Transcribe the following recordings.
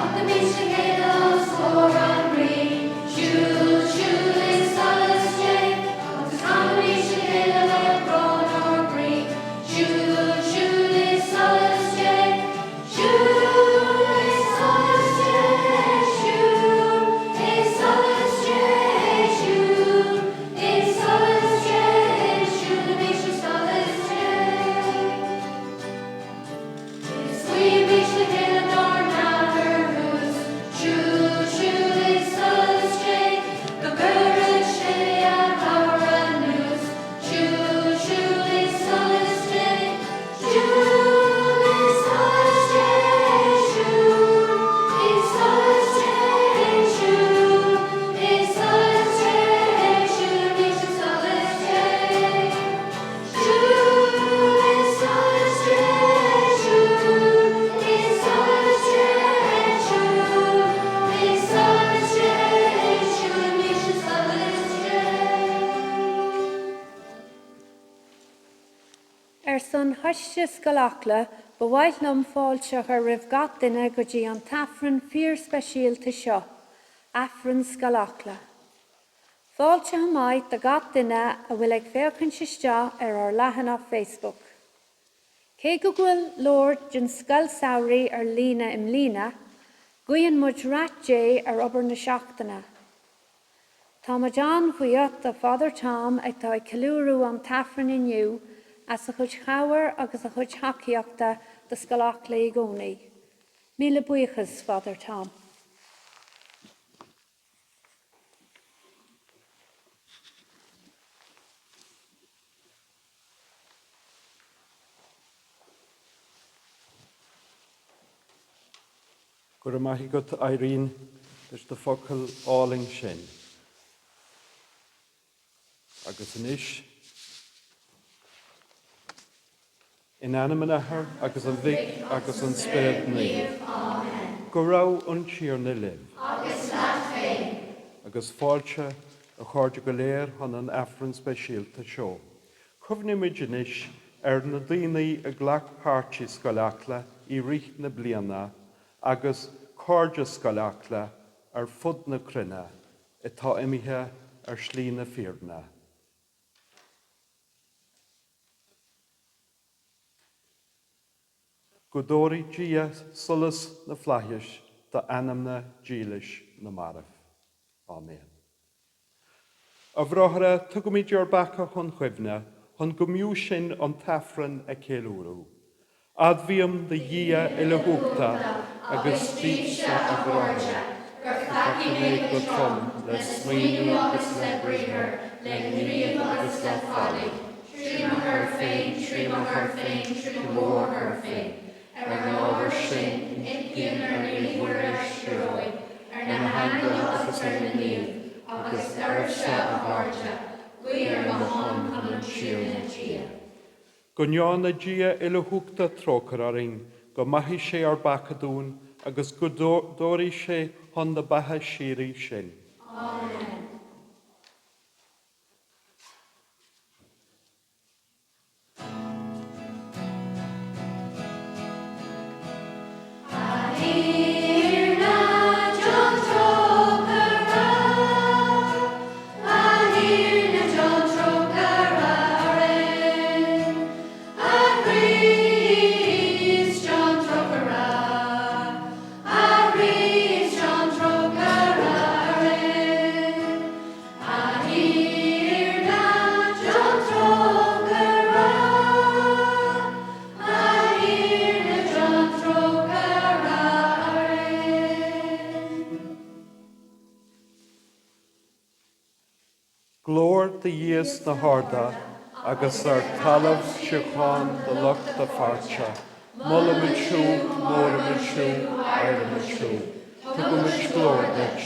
Tugaimis le chéile os comhair an Rí. Siúil, siúil i solas Dé, agus canaimis le chéile le brón ár gcroí. Siúil, siúil i solas Dé, siúil i solas Dé, siúil i solas Dé, siúil i solas Dé, siúlaimis i solas Dé. Is guímis le chéile dár nAthair thuas, Siúil, siúil i solas Dé, Go gcuire sé a chabhair anuas, Siúil, siúil i solas Dé, Siúil i solas Dé, siúil i solas Dé, siúil i solas Dé, siúlaimis i solas Dé. Siúil i solas Dé, siúil i solas Dé, siúil i solas Dé, siúlaimis i solas Dé. Ar son Choiste Scoil Acla, ba mhaith liom fáilte a chur roimh gach duine go dtí an t-Aifreann fíor-speisialta seo, Aifreann Scoil Acla. Fáilte chomh maith do gach duine a bhfuil ag féachaint isteach ar ár leathanach Facebook. Cé go bhfuil leor den scoil samhraidh ar líne i mbliana, guíonn muid rath Dé ar obair na seachtaine. Tá muid an-bhuíoch do Father Tom atá ag ceiliúradh an t-Aifreann inniu as a chuid chabhair agus a chuid thacaíochta do Scoil Acla i gcónaí. Míle buíochas, Father Tom. Go raibh maith agat, Irene, leis na focail álainn sin. Agus anois, In ainm an Athar agus an Mhic agus an Spioraid Naoimh. Go raibh an Tiarna libh. Agus leat féin. Agus fáilte, a chairde go léir chun an Aifrinn speisialta seo. Cuimhnímid anois ar na daoine a ghlac páirt i Scoil Acla i rith na bliana agus cairde Scoil Acla ar fud na cruinne atá imithe ar shlí na fírinne. Go dtabharfaidh Dia solas na bhflaitheas d'anamna dílis na marbh. Áiméan. A bhráithre, tugaimid ár bpeaca chun cuimhne, chun go mb'fhiú sinn an tAifreann a cheiliúradh. Admhaím do Dhia uilechumhachtach agus daoibhse, a bhráithre, gur pheacaigh mé go trom le smaoineamh agus le briathar, le gníomh agus le faillí, trí mo choir féin, trí mo choir féin, trí mo mhórchoir féin. Ar an ábhar sin, impím ar Naomh Muire Síoraí, ar na haingil agus ar na naoimh, agus oraibhse, a chairde, guí ar mo shon chun an Tiarna Dia. Go ndearna Dia uilechumhachtach trócaire orainn, go maithfidh sé ár bpeaca dúinn agus go dtabharfaidh sé chun na beatha síoraí sinn. Áiméan. A Thiarna, déan trócaire, A Thiarna, déan trócaire orainn. A Chríost, déan trócaire. A Chríost, déan trócaire orainn. A Thiarna, déan trócaire. A Thiarna, déan trócaire orainn. Glóir do Dhia sna harda agus ar talamh síocháin do lucht a pháirte. Molaimid thú, móraimid thú, adhraimid thú. Tugaimid glóir duit.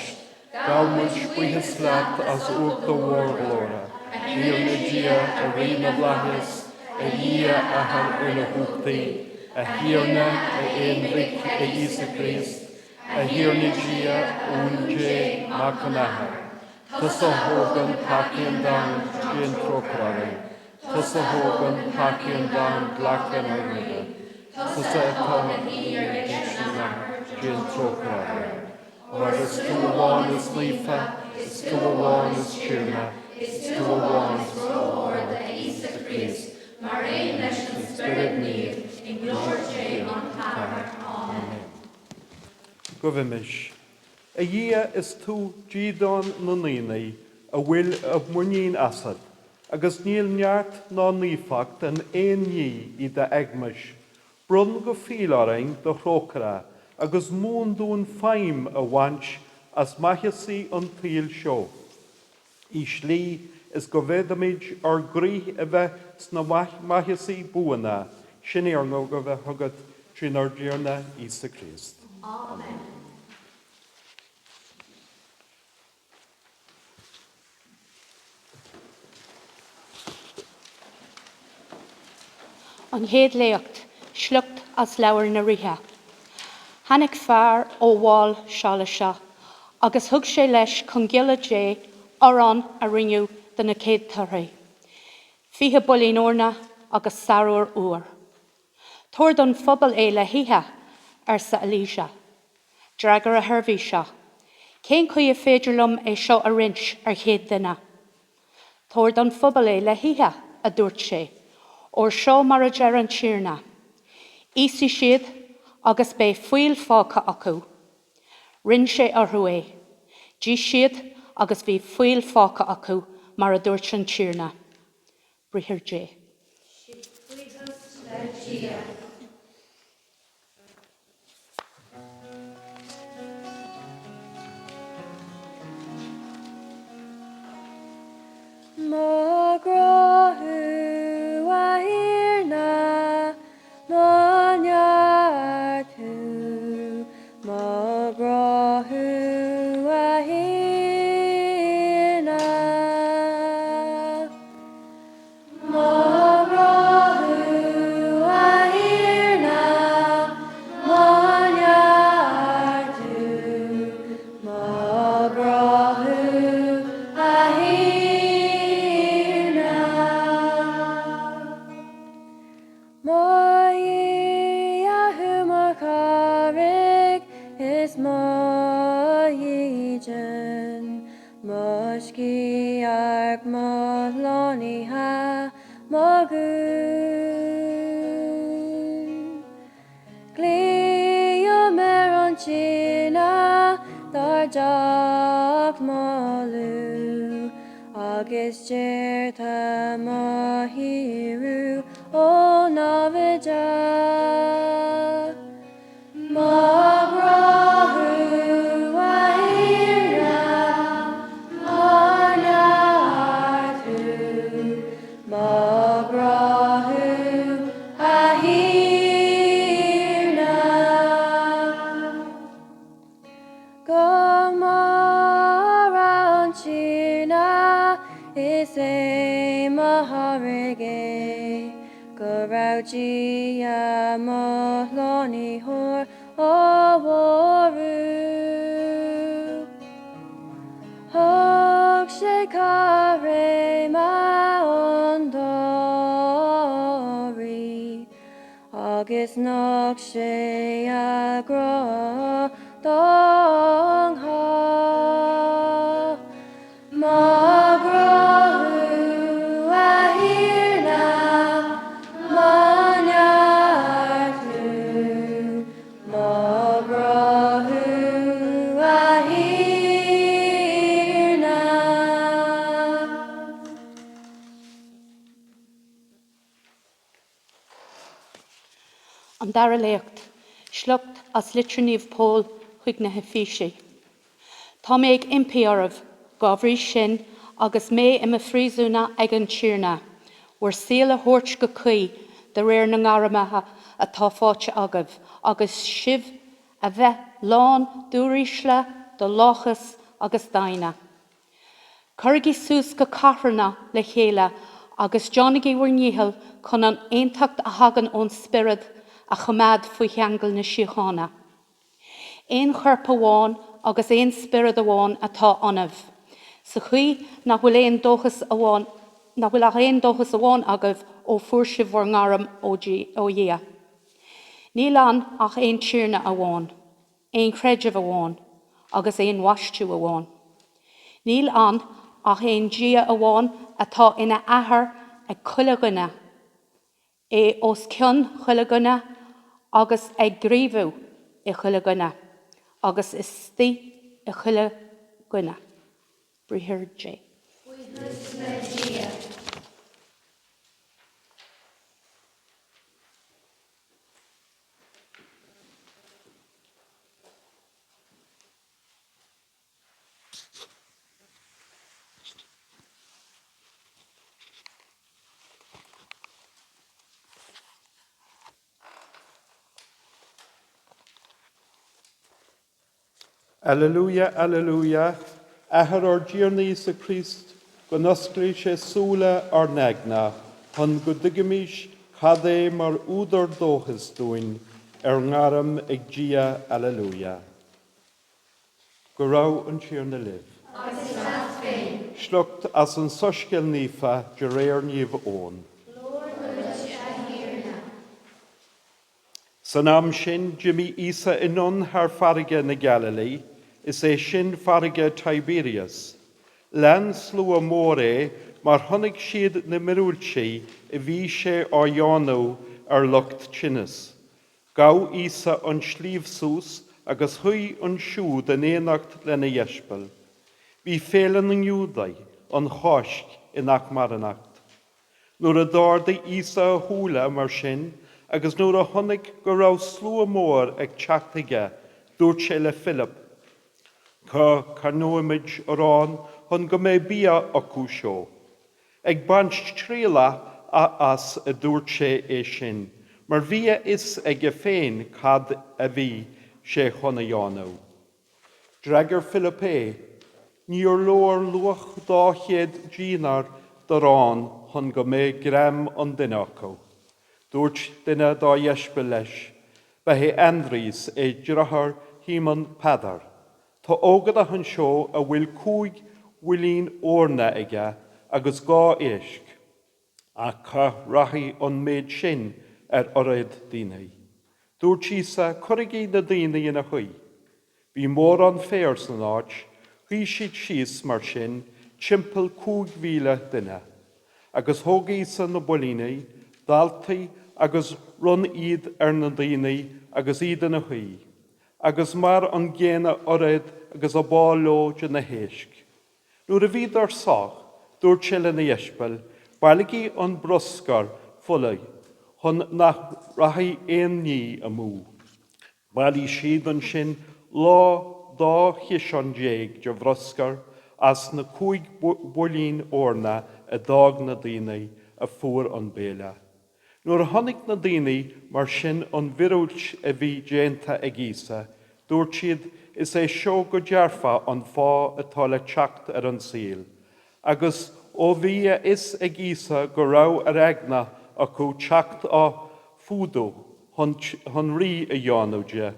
Gabhaimid buíochas leat as ucht do mhórghlóire, a Thiarna Dia, a Rí na bhFlaitheas, a Dhia Athar Uilechumhachtaigh, a Thiarna, a Aon-Mhic, a Íosa Críost, A Thiarna Dia, Uan Dé, Mac an Athar, tusa a thógann peacaí an domhain, déan trócaire orainn. Tusa a thógann peacaí an domhain, glac lenár nguí. Tusa atá ina shuí ar dheis an Athar, Déan trócaire orainn. Mar is tú amháin is naofa, is tú amháin is Tiarna, is tú amháin is ró-ard, a Íosa Críost, mar aon leis an Spiorad Naomh, i nglóir Dé an tAthair. Amen. Guímis. A Dhia, is tú dídean na ndaoine a bhfuil a muinín asat, agus níl neart ná naofacht in aon ní i d'éagmais. Bronn go fial orainn do thrócaire agus múin dúinn feidhm a bhaint as maitheasaí an tsaoil seo, i slí is go bhféadfaimid ár gcroíthe a bheith sna maitheasaí buana sin ár ngabh chugat trínár dTiarna Íosa Críost. Amen. An Chéad Léacht, Sliocht as Leabhar na Ríthe. Tháinig fear ó Bhál Shalisha agus thug sé leis chun giolla Dé arán a rinneadh de na céadtorthaí, 20 builín eorna agus samhar úr. Tabhair don phobal é le hithe, arsa Eilísea. D'fhreagair a sheirbhíseach, Cén chaoi a féidir liom é seo a roinnt ar chéad duine? Tabhair don phobal é le hithe, a dúirt sé, óir seo mar a deir an Tiarna, Íosfaidh siad agus beidh fuíoll fágtha acu. Roinn sé orthu é. D'ith siad agus bhí fuíoll fágtha acu mar a dúirt an Tiarna. Briathar Dé. Buíochas le Dia. Mo ghrá thú, a Thiarna, mo neart thú, mo ghrá thú, a Thiarna. Mo ghrá thú, a Thiarna, mo neart thú, mo ghrá thú, a Thiarna. Mo Dhia thú, mo charraig is mo dhídean, Mo sciath, mo shlánaitheoir, mo dhún. Glaoim ar an Tiarna dár dteacht mo liú, agus deirtear mo shaoradh ó namhaid. Mo ghrá thú, a Thiarna, mo neart thú, mo ghrá thú, a Thiarna. Go móra an Tiarna, is é mo charraig é. Go raibh Dia mo shlánaitheoir á mhórú. Thug sé cothroime an dá rí, agus nocht sé a ghrá don chách. Mo ghrá thú, a Thiarna, mo neart thú, mo ghrá thú, a Thiarna. An Dara Léacht, Sliocht as Litir Naomh Pól chuig na hEifísigh. Tá mé ag impí oraibh, dá bhrí sin, agus mé i mo phríosúnach ag an Tiarna, bhur saol a thabhairt go cuí de réir na ngairme atá faighte agaibh, agus sibh a bheith lán d'uirísle, de lách agus d'fhoighne. Cuirigí suas go carthana le chéile agus déanaigí bhur ndícheall chun an aontacht a thagann ón Spiorad a choimeád faoi cheangal na síochána. Aon chorp amháin agus aon Spiorad amháin atá ionaibh, sa chaoi nach bhfuil aon dóchas amháin, nach bhfuil ach aon dóchas amháin agaibh ó fuair sibh bhur ngairm ó Dhia. Níl ann ach aon Tiarna amháin. Aon chreideamh amháin agus aon bhaisteadh amháin. Níl ann ach aon Dia amháin atá ina Athair ag chuile dhuine, é os cionn chuile dhuine agus ag gníomhú i chuile dhuine agus istigh i chuile dhuine. Briathar Dé. Buíochas le Dia. Alleluia, Alleluia. Athair ár dTiarna Íosa Críost, go n-osclaí sé súile ár n-aigne chun go dtuigimís cad é mar údar dóchais dúinn ár ngairm ag Dia. Alleluia. Go raibh an Tiarna libh. Agus leat féin. Sliocht as an Soiscéal Naofa de réir Naomh Eoin. Glóir duit, a Thiarna. San am sin d'imigh Íosa anonn thar farraige na Gaililí, is é sin farraige Tiberias. Lean slua mór é mar chonaic siad na míorúiltí a bhí sé á dhéanamh ar lucht tinnis. Ghabh Íosa an sliabh suas agus shuigh ansiúd in éineacht lena dheisceabail. Bhí féile na nGiúdach, an Cháisc, ina marthanacht. Nuair a d'ardaigh Íosa a shúile mar sin agus nuair a chonaic go raibh slua mór ag teacht chuige, dúirt sé le Filip, Cá gceannóimid arán chun go mbeidh bia acu seo? Ag baint trialach as a dúirt sé é sin, mar bhí a fhios aige féin cad a bhí sé chun a dhéanamh. D'fhreagair Filip é, Níor leor luach 200 déineár d'arán chun go mbeadh greim an duine acu. Dúirt duine dá dheisceabail leis, ba é Aindrias é deartháir Shíomón Peadar, Tá ógánach anseo a bhfuil 5 bhuilín eorna aige agus 2 éisc, ach cá rachaidh an méid sin ar oiread daoine? Dúirt Íosa, Cuirigí na daoine ina shuí. Bhí mórán féir san áit, shuigh siad síos mar sin, timpeall 5,000 duine. Agus thóg Íosa na builíní, d'altaigh agus roinn iad ar na daoine agus iad ina shuí. agus mar an gcéanna oiread agus ab áil leo de na héisc. Nuair a bhíodar sách, dúirt sé lena dheisceabail, Bailigí an bruscar folaigh chun nach rachaidh aon ní amú. Bhailigh siad ansin lán 12 chiseán de bhruscar as na 5 builín eorna a d'fhág na daoine a fuair an béile. Nuair a chonaic na daoine mar sin an mhíorúilt a bhí déanta ag Íosa, dúirt siad, Is é seo go dearfa an fáidh atá le teacht ar an saol. Agus ó bhí a fhios ag Íosa go raibh ar aigne acu teacht á fhuadach chun rí a dhéanamh de,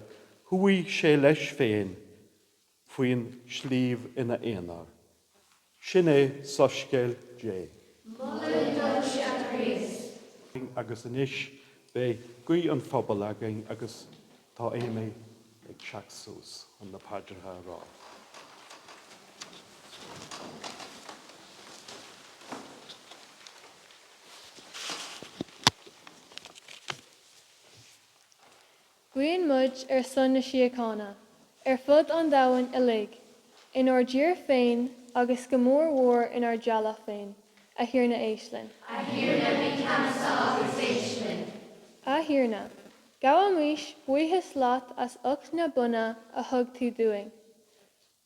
chuaigh sé leis féin faoin sliabh ina aonar. Sin é soiscéal Dé. Moladh duit, a Chríost. Agus anois beidh guí an phobail againn agus tá Amy ag teacht suas chun na paidreacha a rá. Guíonn muid ar son na síochána, ar fud an domhain uilig, inár dtír féin agus go mór mhór inár dteaghlach féin. A Thiarna éist linn. A Thiarna bí ceansa agus éist linn. A Thiarna, gabhaimís buíochas leat as ucht na buanna a thug tú dúinn.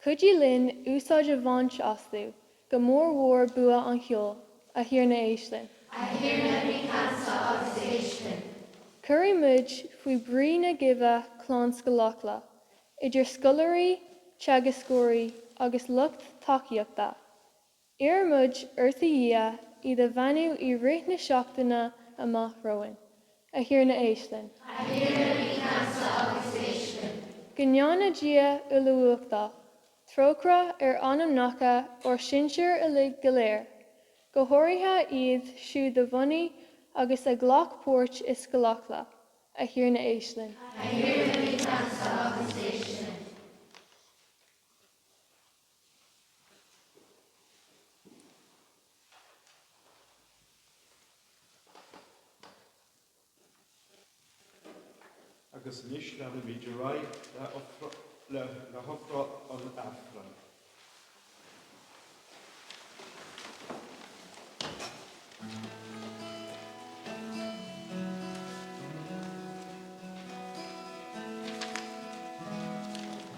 Cuidigh linn úsáid a bhaint astu, go mór mhór bua an cheoil. A Thiarna éist linn. A Thiarna bí ceansa agus éist linn. Cuireann muid faoi bhrí na geimhe clann Scoil Acla, idir scoláirí, teagascóirí agus lucht tacaíochta. Iarrann muid ort a Dhia iad a bheannú i rith na seachtaine amach romhainn. A Thiarna éist linn. A Thiarna bí ceansa agus éist linn. Go ndéana Dia uilechumhachtach trócaire ar anamnacha ár sinsear uilig go léir, go háirithe iad siúd a bhunaigh agus a ghlac páirt i Scoil Acla. A Thiarna éist linn. A Thiarna bí ceansa agus éist linn. Agus anois leanfaimid ar aghaidh le hofráil an Aifrinn.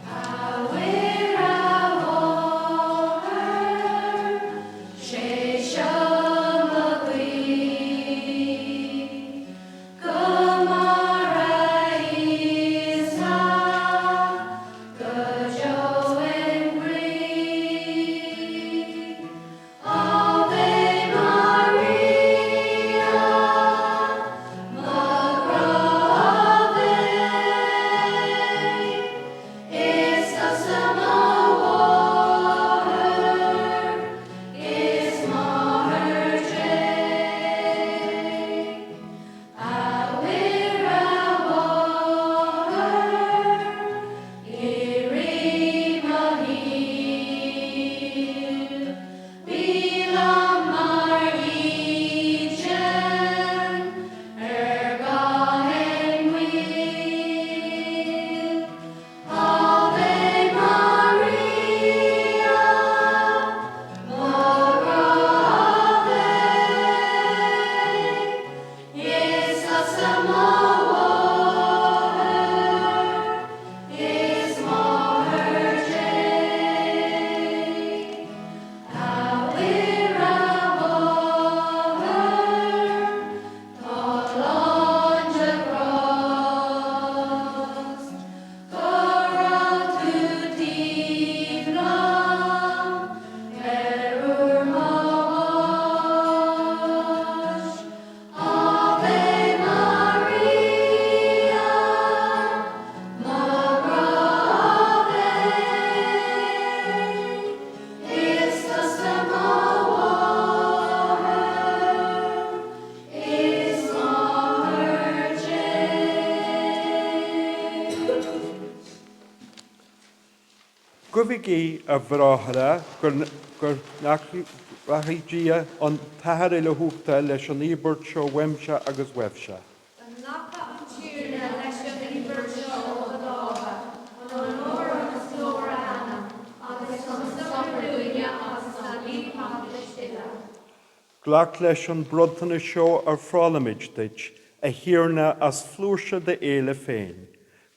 A Mhuire a Mháthair, 'sé seo mo ghuí, Go maire Íosa go deo im chroí. Ave Maria, mo ghrá Ave, Is tusa mo mháthair, is máthair Dé. A Mhuire a Mháthair, i rith mo shaoil, Bí liom mar dhídean ar gach aon mhoill. Ave Maria, mo ghrá Ave, Is tusa mo mháthair, is máthair Dé. A Mhuire a Mháthair, tá lán de ghrást, Go raibh tú taobh liom ar uair mo bháis. Ave Maria, mo ghrá Ave, Is tusa mo mháthair, is máthair Dé. Guímid, a bhráithre, go nglacfaidh Dia an tAthair Uilechumhachtach leis an íobairt seo uaimse agus uaibhse. Go nglaca an Tiarna leis an íobairt seo ó do lámha, chun onóir agus glóir a ainm, agus chun sochair dúinne agus don Naomh-Eaglais uile. Glac leis an bronntanas seo a ofrálaimid duit, a Thiarna, as flúirse d'fhéile féin.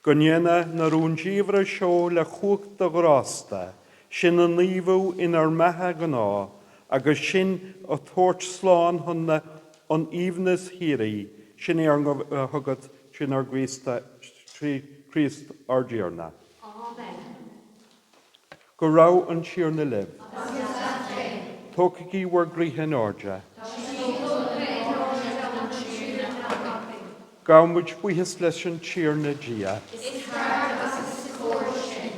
Go ndéana na rúndiamhra seo le cumhacht do ghrásta, sinn a naomhú inár mbeatha ghnáth agus sinn a thabhairt slán chun an aoibhnis shíoraí, sin é ár ngabháil chugat trínár gCríost, trí Chríost ár dTiarna. Amen. Go raibh an Tiarna libh. Agus leat féin. Tógaigí bhur gcroíthe in airde. Tá siad tógtha in airde chun an Tiarna againn. Gabhaimid buíochas leis an Tiarna Dia. Is ceart agus is cóir sin.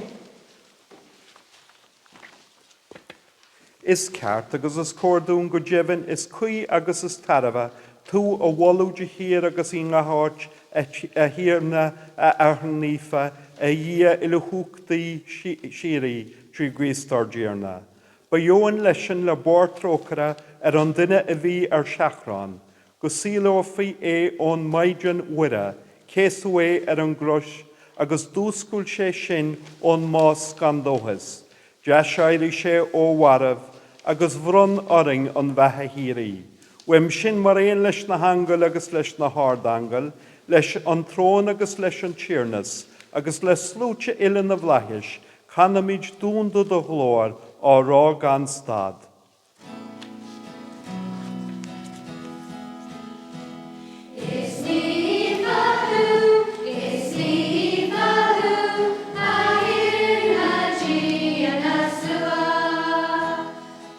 Is ceart agus is cóir dúinn go deimhin, is cuí agus is tairbhe, tú a mholadh de shíor agus i ngach áit, a Thiarna, a Athair Naofa, a Dhia uilechumhachtaigh shíoraí, trí Chríost ár dTiarna. Ba dheoin leisean le barr trócaire ar an duine a bhí ar seachrán, go saoileofaí é ón Maighdean Mhuire, céasadh é ar an gcrois agus d'fhuascail sé sinn ón mbás gan dóchas, D'aiséirigh sé ó mhairbh agus bhronn orainn an bheatha shíoraí. Uaim sin, mar aon leis na haingil agus leis na hardaingil, leis an trón agus leis an tiarnas, agus le sluaite uile na bhflaitheas, canaimid dúnda do ghlóir, á rá gan stad. Is naofa thú, is naofa thú, a Thiarna Dia na slua.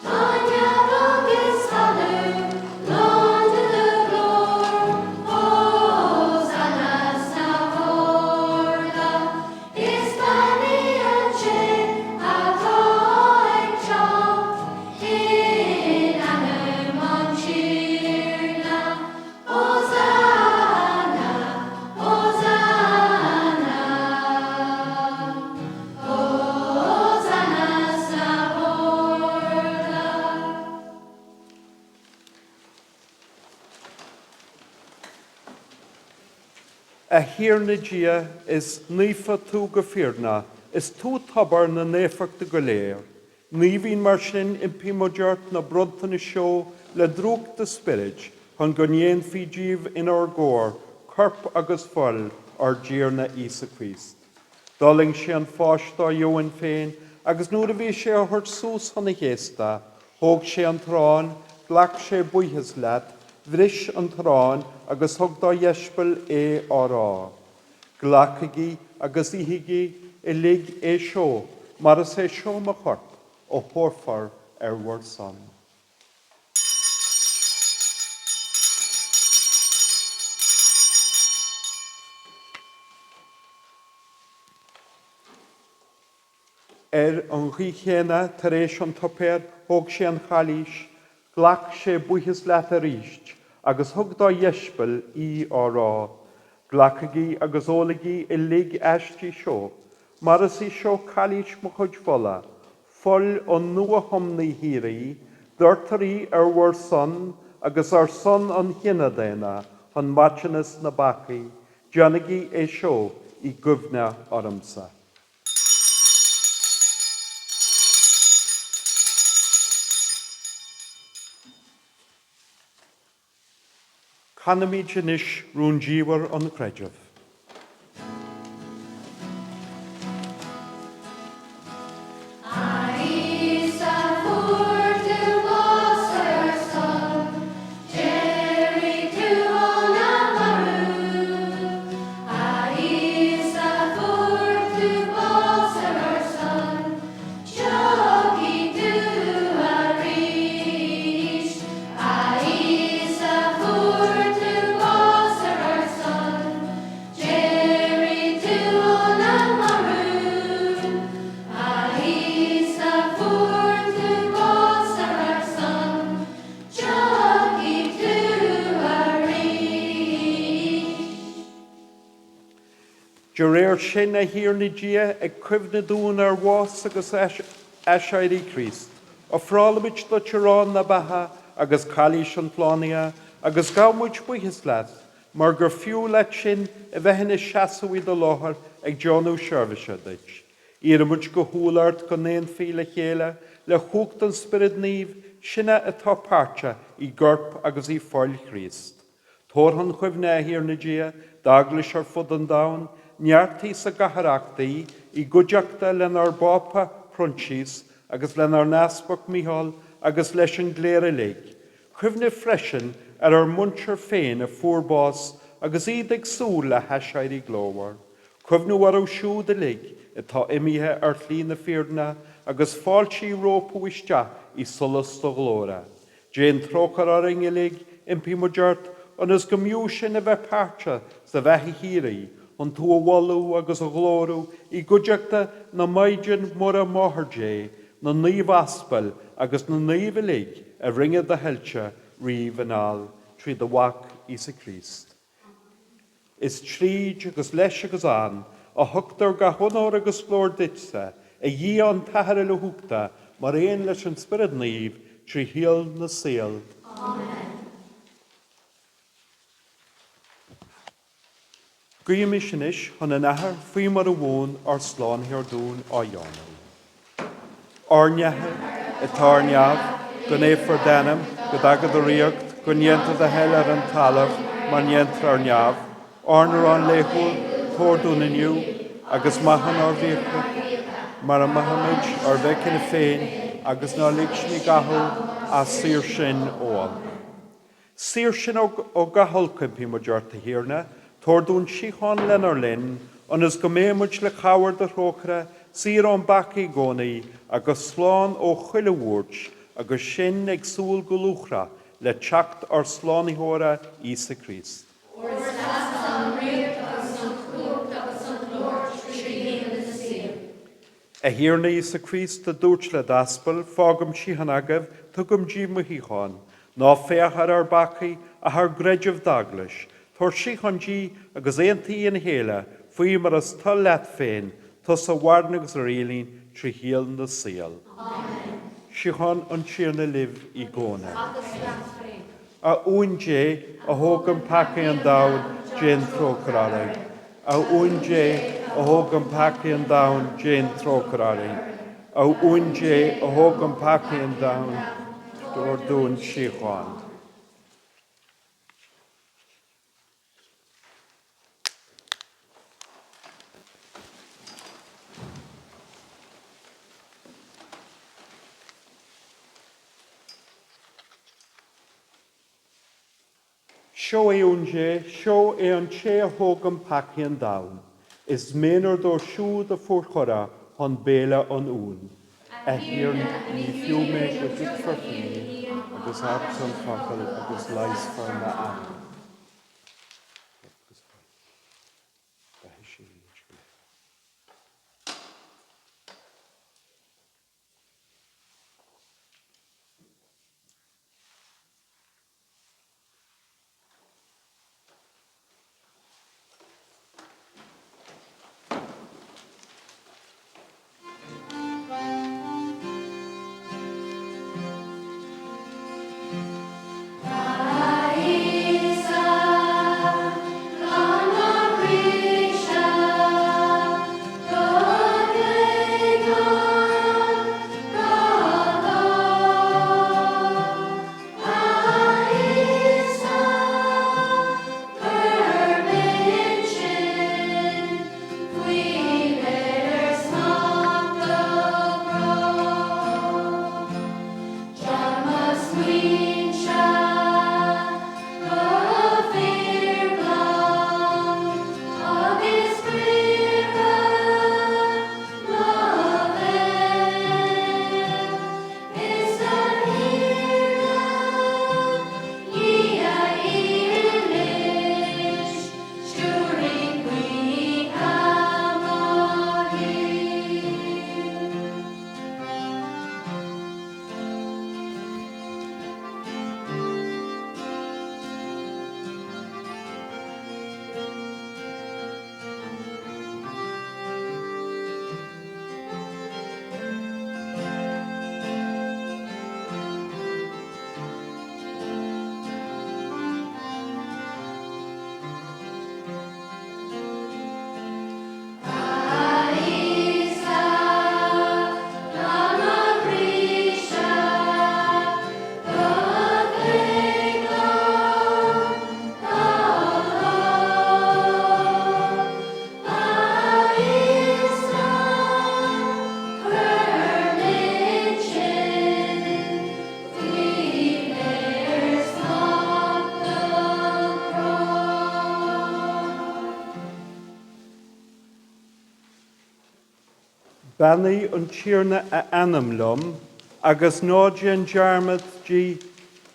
Tá neamh agus talamh lán de do ghlóir, Hósanna sna harda. Is beannaithe an té atá ag teacht. A Thiarna Dia, is naofa tú go fírinneach, is tú tobar na naofachta go léir. Naomhaigh mar sin, impímid ort, na bronntanais seo le drúcht do Spioraid, chun go ndéanfaí díobh inár gcomhair corp agus fuil ár dTiarna Íosa Críost. D'fhulaing sé an pháis dá dheoin féin, agus nuair a bhí sé á thabhairt suas chun a chéasta, thóg sé an t-arán, ghlac sé buíochas leat, bhris an t-arán agus thug dá dheisceabail é á rá, Glacaigí agus ithigí uilig é seo, mar is é seo mo chorp, a thabharfar ar bhur son. Ar an gcaoi chéanna, tar éis an tsuipéir, thóg sé an chailís, ghlac sé buíochas leat arís, agus thug dá dheisceabail í á rá, Glacaigí agus ólaigí uilig aisti seo, mar is í seo cailís mo chuid fola, Fuil an Nua-Thiomna shíoraí, doirtear í ar bhur son agus ar son an chine daonna chun maiteanas na bpeacaí, déanaigí é seo i gcuimhne ormsa. Canaimid anois Rúndiamhair an Chreidimh. A Íosa fuair tú bás ar ár son, d'éirigh tú ó na mairbh. A Íosa fuair tú bás ar ár son, Tiocfaidh tú arís, a Íosa fuair tú bás ar ár son, D'éirigh tú ó na mairbh, a Íosa fuair tú bás ar ár son, Tiocfaidh tú arís. De réir sin, a Thiarna Dia, ag cuimhneamh dúinn ar bhás agus aiséirí Chríost, ofrálaimid duit arán na beatha agus cailís an tslánaithe, agus gabhaimid buíochas leat mar gur fiú leat sinn a bheith ina seasamh i do láthair ag déanamh seirbhíse duit. Iarraimid go humhal ort go n-aonfaí le chéile le cumhacht an Spioraid Naoimh sinne atá páirteach i gcorp agus i bhfuil Chríost. Tabhair chun cuimhne, a Thiarna Dia, d'Eaglais ar fud an domhain, neartaigh sa gcatharthacht í, i gcuideachta lenár bPápa Proinsias agus lenár nEaspag Mícheál agus leis an gcléir uilig. Cuimhnigh freisin ar ár muintir féin a fuair bás agus iad ag súil le haiséirí glórmhar. Cuimhnigh orthu siúd uilig atá imithe ar shlí na fírinne agus fáiltigh rompu isteach i solas do ghlóire. Déan trócaire orainn uilig, impímid ort, ionas go mb'fhiú sinn a bheith páirteach sa bheatha shíoraí, chun tú a mholadh agus a ghlóiriú i gcuideachta na Maighdean Muire Máthair Dé, na Naomh Aspail agus na Naomh uilig a rinne do thoilse riamh anall, trí do Mhac Íosa Críost. Is tríd, agus leis agus ann, a thugtar gach onóir agus glóir duitse, a Dhia an tAthair uilechumhachtach, mar aon leis an Spiorad Naomh, trí shaol na saol. Amen. Guímis anois chun an Athar faoi mar a mhúin ár Slánaitheoir dúinn á dhéanamh. Ár nAthair, atá ar neamh, go naofar d'ainm, go dtaga do ríocht, go ndéantar do thoil ar an talamh mar ndéantar ar neamh. Ár n-arán laethúil, tabhair dúinn inniu, agus maith ár bhfiacha, mar a maithimid ár bhfiacha féin, agus ná lig sinn i gcathú, ach saor sinn ó olc. Saor sinn ó gach olc, impímid ort, a Thiarna, tabhair dúinn síocháin lenár linn, ionas go mbeimid, le cabhair do thrócaire, saor ón bpeaca i gcónaí agus slán ó chuile bhuairt, agus sinn ag súil go lúcháireach le teacht ár Slánaitheora Íosa Críost. Óir is leatsa an ríocht agus an chumhacht agus an ghlóir trí shaol na saol. A Thiarna Íosa Críost, a dúirt le d'aspail, Fágaim síocháin agaibh, tugaim díbh mo shíocháin. Ná féach ar ár bpeacaí, ach ar gcreideamh d'Eaglais. Tabhair síocháin di agus aontaigh í ina chéile, faoi mar is toil leat féin, tusa a mhaireann agus a rialaíonn trí shaol na saol. Amen. Síocháin an Tiarna libh i gcónaí. Agus leat féin. A Uan Dé, a thógann peacaí an domhain, déan trócaire orainn. A Uain Dé, a thógann peacaí an domhain, déan trócaire orainn. A Uain Dé, a thógann peacaí an domhain, tabhair dúinn síocháin. Seo é Uan Dé, seo é an té a thógann peacaí an domhain. Is méanar dóibh siúd a fuair cuireadh chun béile an Uain. A Thiarna, ní fiú mé go dtitfeá faoi agus abair an focal agus leigheasfar m'anam. A Íosa, glan mo chroíse, go gléghlan go dall. A Íosa, cuir muid sinn faoi léirsmacht do ghrá. Glan mo smaointe go fíorghlan agus briathra mo bhéil. Is a Thiarna, Dhia dhílis, stiúraigh gaoithe mo shaoil. A Íosa, glan mo chroíse, go gléghlan go dall. A Íosa, cuir muid sinn faoi léirsmacht do ghrá. Beannaigh an Tiarna a anam liom agus ná déan dearmad de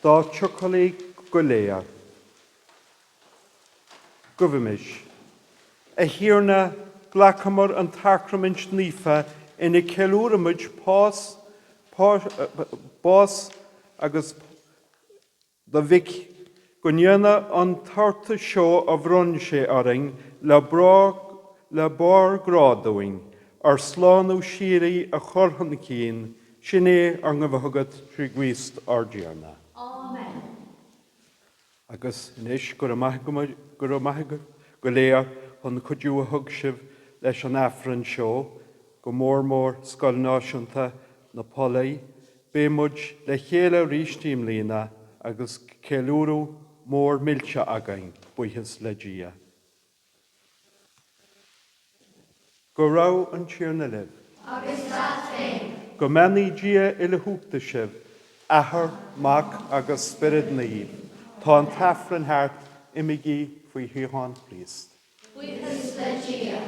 dá trucailí go léir. Guímis. A Thiarna, ghlacamar an tSacraimint Naofa ina ceiliúraimid pás, bás agus do Mhic, go ndéana an tabhartas seo a bhronn sé orainn le le barr grá dúinn, ár slánú síoraí a chur chun cinn, sin é ár nguí chugat trí Chríost ár dTiarna. Amen. Agus anois, go raibh maith agaibh, go raibh maith agaibh go léir chun cuidiú a thug sibh leis an Aifreann seo, go mór mór Scoil Náisiúnta na Pollaí. Beidh muid le chéile arís i mbliana agus ceiliúradh mór millte againn, buíochas le Dia. Go raibh an Tiarna libh. Agus leat féin. Go mbeannaí Dia uilechumhachtach sibh, Athair, Mac agus Spiorad Naomh. Tá an tAifreann thart, imígí faoi shíocháin Chríost. Buíochas le Dia.